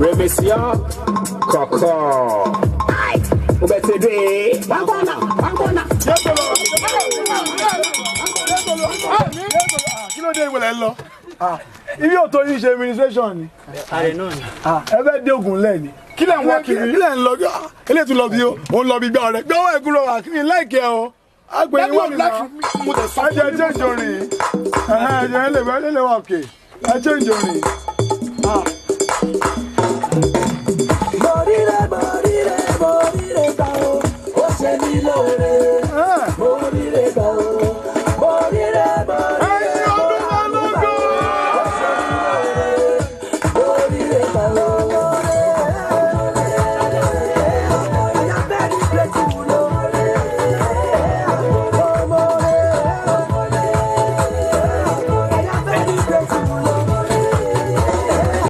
Remesia Kọ̀kọ̀. Ó bẹ ti dé. One corner, one corner. Kí ló dé ìwé lẹ́ ń lọ? Ibi ò tó yín ṣe administration ni. Ààrẹ náà ni. Ẹ fẹ́ dé ògùn lẹ̀ ni. Kí lẹ̀ ń wá kiri? Kí lẹ̀ ń lọ? Eléyìí tún lọ bí o. Òun lọ bí gbá ọ̀rẹ́. Gbé ọwọ́ ẹ̀ kúrò wá kí ni láìkẹ́ o. A pè ní wọ́n mi náà. Mo tẹ̀ sọ Ẹ jẹ́ change orin. Ẹ jẹ́ ẹ lè wà òkè. Ẹ change orin.